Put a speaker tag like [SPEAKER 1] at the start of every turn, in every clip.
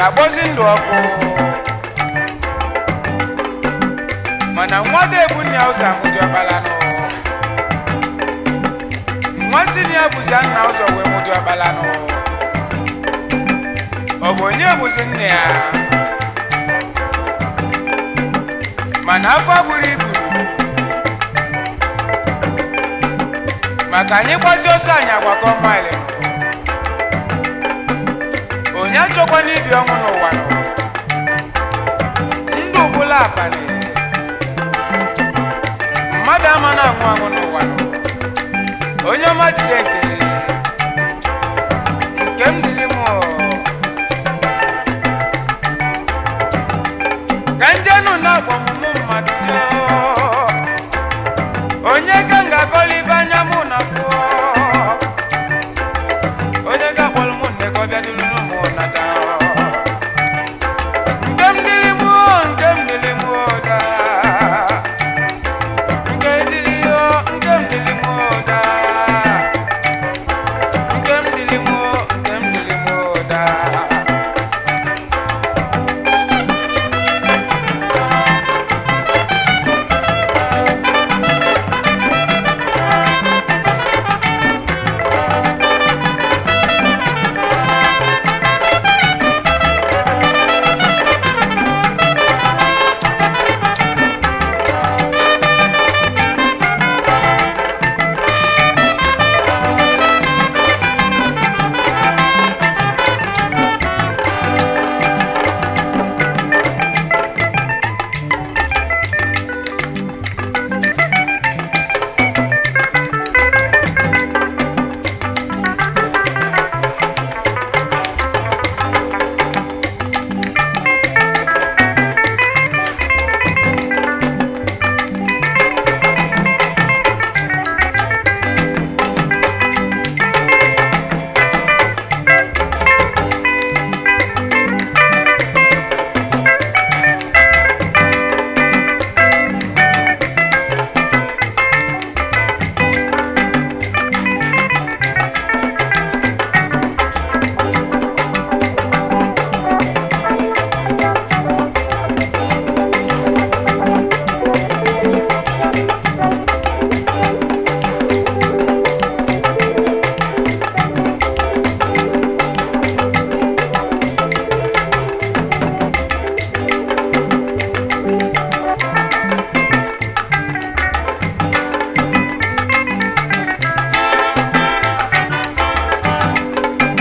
[SPEAKER 1] Ga-akpọzi ndụ ọkụ, mana nwa dị ebu nna ụzọ amụdị ọkpalanụ. Nwa si na ya bụzi nna ụzọ wee mụdị ọkpalanụ. Ọ bụ onye bụzi nna ya? Mana afọ buru ibu maka anyị gbazi ọsọ, anyị agbakọ maịlị. Onye achọkwana ibi ọnwụ n'ụwa nọ. Ndụ bụla abalị, mmadụ ama na-anwụ anwụ n'ụwa nọ. Onye ọma, jide nke nke m dịrị m o. Ka njenu na-akpọ ọmụmụ mmadụ jụọ, onye ka m ga-akọla ibe anya mụ na fụọ? Onye ga-akpọrọ mụ nne ka ọ bịa dịrị mụ nata? Nke m dịrị mụ, nke m dịrị mụ daa. Nke dịrị yo, nke m dịrị mụ daa. Nke m dịrị mụ, nke m dịrị mụ daa.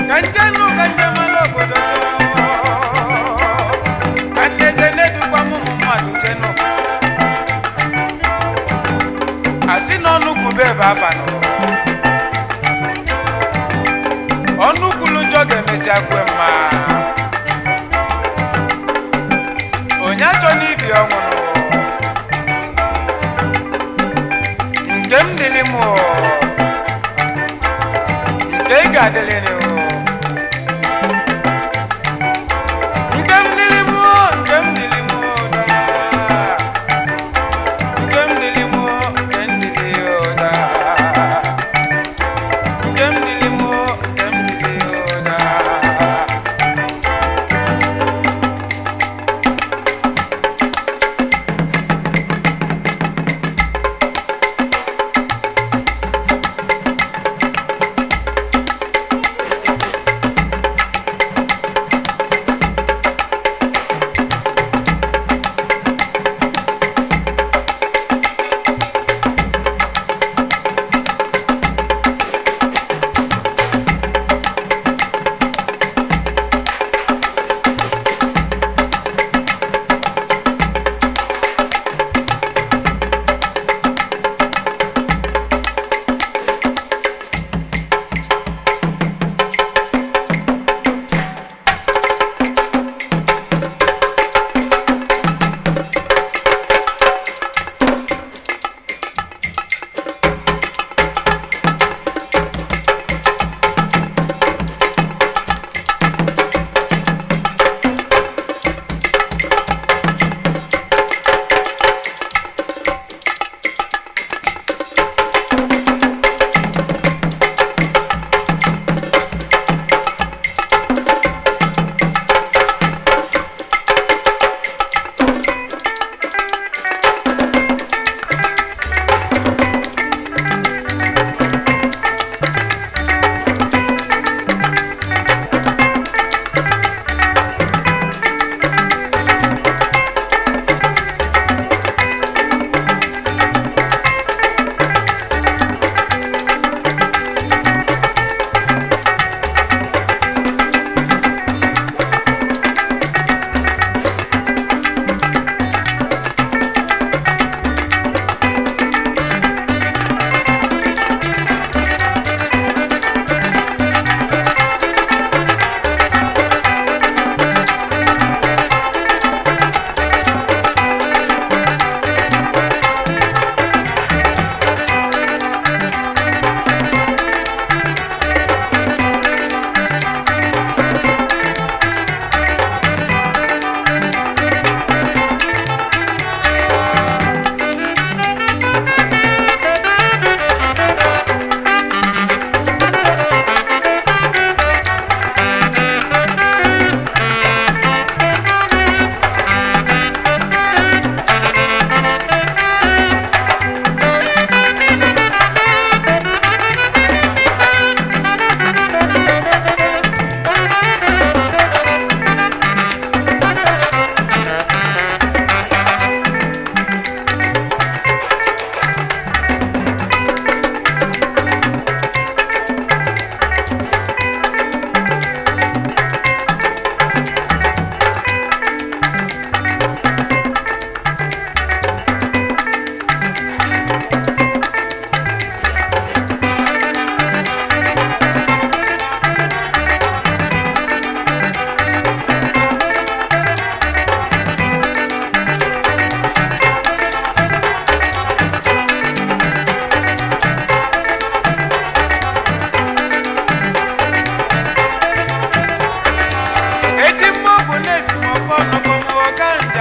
[SPEAKER 1] Ka njenu, ka njem ala obodo nụ. Ka nne je na-edukwa m ụmụ mmadụ jenu. Asị na ọnụ kwube bụ afa nụ. Ọnụ kwulu njọ ga-emesi kwe mma. Onye achọ n'ibi ọnwụ nụ. Nke m dịlị m o, nke ị ga-adịlị nụ. Nke m dịlị m o, nke m dịlị m o daa. Nke m dịlị m o, nke m dịlị o daa. Nke m dịlị m o, nke m dịlị o daa.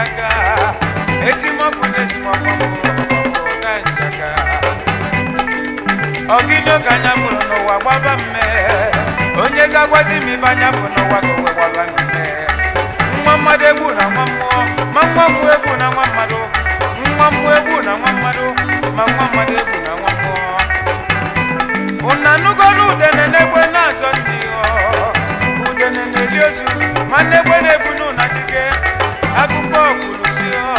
[SPEAKER 1] njaka. Eji m ọkụ na-eji m ọfọ m, ọfọ m ka njaka. Ọgịnị ka anya fụrụ n'ụwa gbaba mme? Onye ga-agwazi m ibe anya fụrụ n'ụwa ka o wee gbaba mme? Nwa mmadụ egwu na nwa mmụọ, ma nwa mmụọ egwu na nwa mmadụ. Nwa mmụọ egwu na nwa mmadụ, ma nwa mmadụ egwu na nwa mmụọ. Unu anụgolu udene n'egbe na-azọ ndị ọ udene na-eri ozu, ma n'egbe na-ebu n'ụna dike akụkọ kwuru si ọ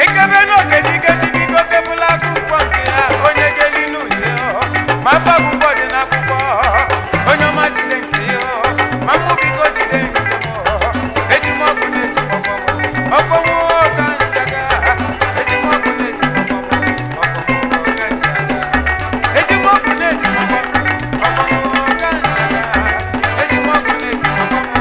[SPEAKER 1] ekebe n'oge dike sibigo kebụla akwụkwọ nke ya onye geli n'ulie ọ ma afọ akwụkwọ dị n'akwụkwọ. Onye ọma jide nke ya ọ, ma mụ biko jide nke m ọ. Eji m ọkụ na-eji m ọfọ m, ọfọ m ka njaga. Eji m ọkụ na-eji m ọfọ m, ọfọ m ka njaga. Eji m ọkụ na-eji m ọfọ m, ọfọ m ka njaga. Eji m ọkụ na-eji m ọfọ m.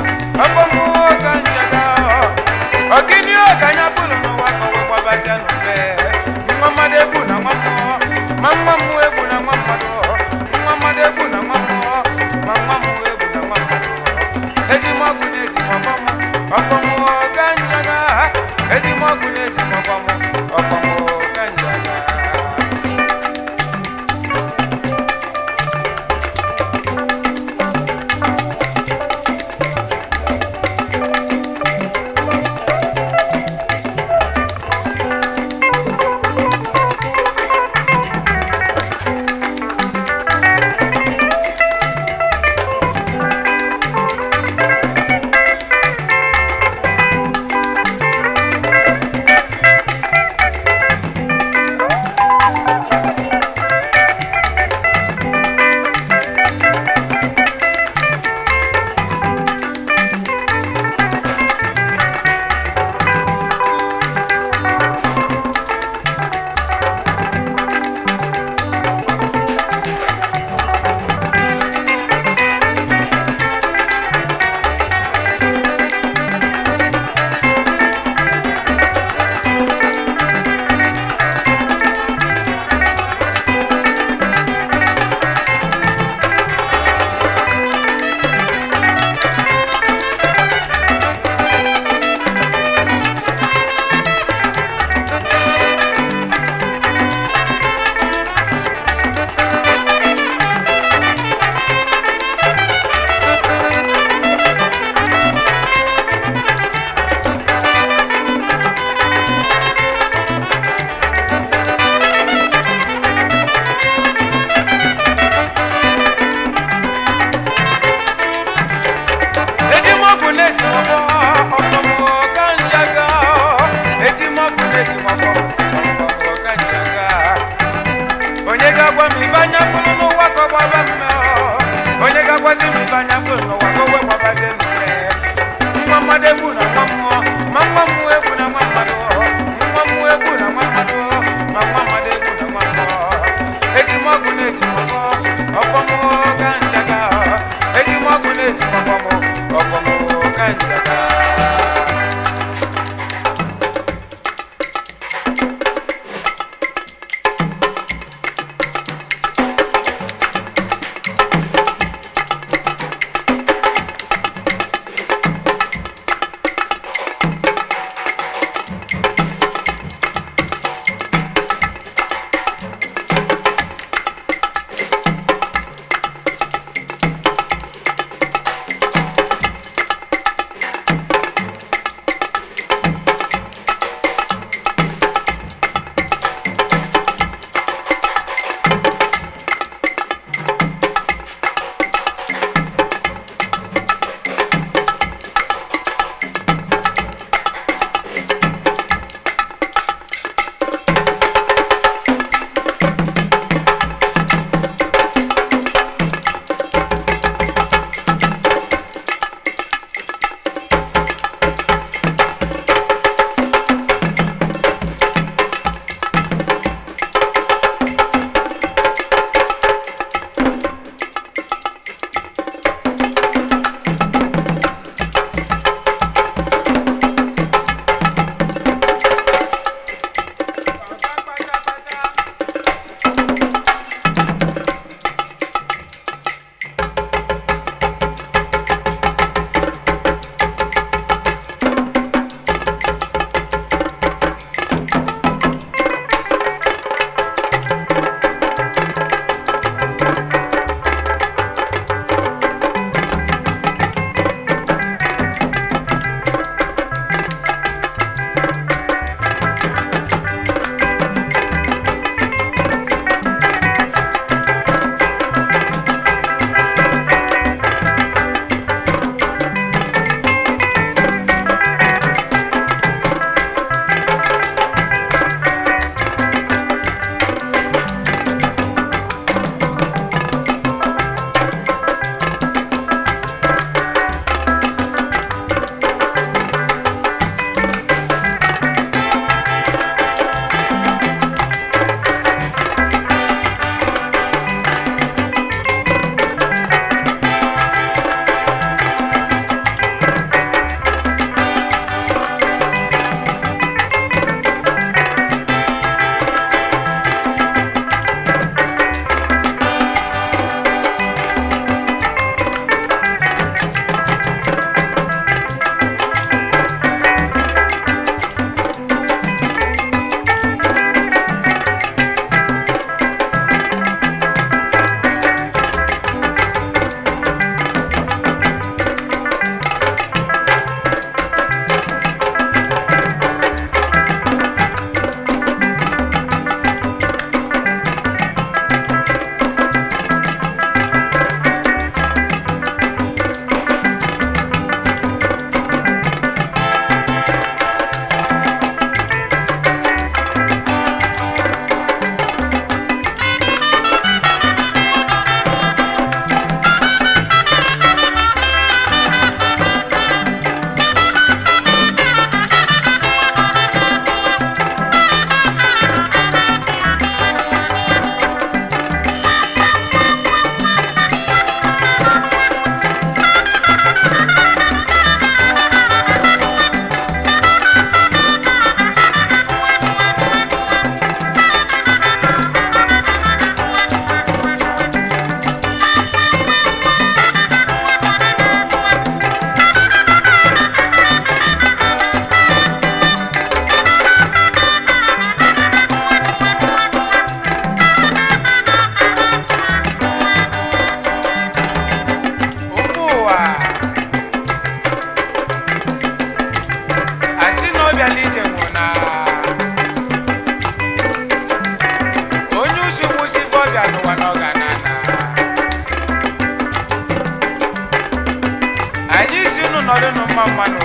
[SPEAKER 1] mmanụ.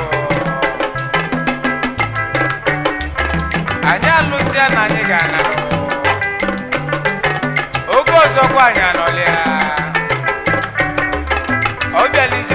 [SPEAKER 1] Anyị alụsịa na anyị ga-ana. Oge ọzọkwa anyị anọlịa. Ọ bịala ije.